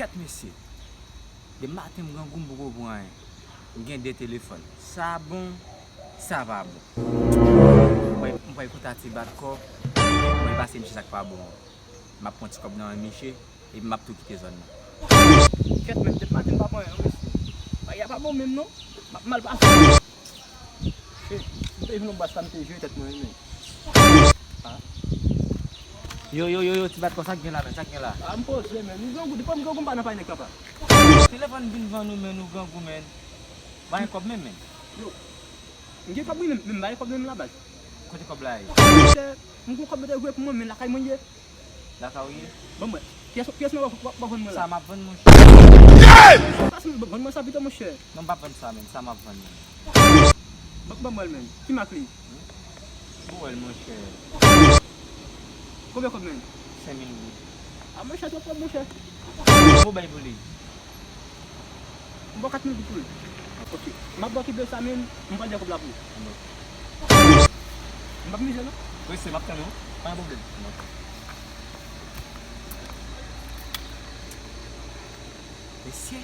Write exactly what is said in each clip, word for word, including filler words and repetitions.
Kèt mesye. Depi maten m grangou m poko pran anyen. M gen de telefòn. Sa bon, sa pa bon. M pral, m pral koute a Ti Batkò. M pral pase misye sa k pa bon an. M ap pran ti kòb nan men misye, epi m ap tou kite zòn nan. Kèt menm, depi maten m pa pran anyen non mesye. Bagay la pa bon menm non. M ap mal pase. Che, m te jwenn yon bas la, m te jere tèt mwen wi menm. Ah. Yo, yo, yo, yo, Ti Batkò, sa k gen la menm, sa k gen la? Ah, m poze menm. M grangou, depi m grangou m pa nan pay nèg papa. Telefòn vin vann ou menm, ou grangou menm. Ba yon kòb menm menm. Yo. M gen kòb wi menm, men m ba yon kòb menm la baz. Kote kòb la ye? Monchè, m gen kòb mwen te jwe pou mwen, men lakay mwen ye. Lakay ou ye? Ban mwen. Pyès, pyès mwen w ap vann mwen la. Sa m ap vann monchè. Pas mwen, ban mwen sa pito monchè. Non, m p ap vann sa menm, sa m ap vann menm. Ban, ban mwen l menm. Ki mak li? Pou wè l monchè. Konbyen kòb menm? Senk mil goud. A monchè, twòp kòb monchè. Ou bay pou li. M ba w kat mil goud pou l. Ok. M ap ba w ki bil sa menm, m pral dekob la pou ou. M p ap mize non. Wi, se m ap tann ou. Pa gen pwoblèm. Mesye,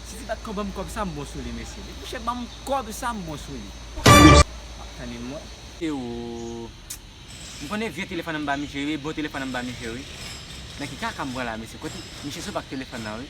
si Ti Batkò ban m kòb sa, m bon sou li, mesye. Depi misye ban m kòb sa, m bon sou li. M ap tann li mwen. Ewo. M konnen vye telefòn an m ba misye wi, bon telefòn an m ba misye wi. Nan ki kaka m pran la, mesye? Kote misye sou bak telefòn nan wi.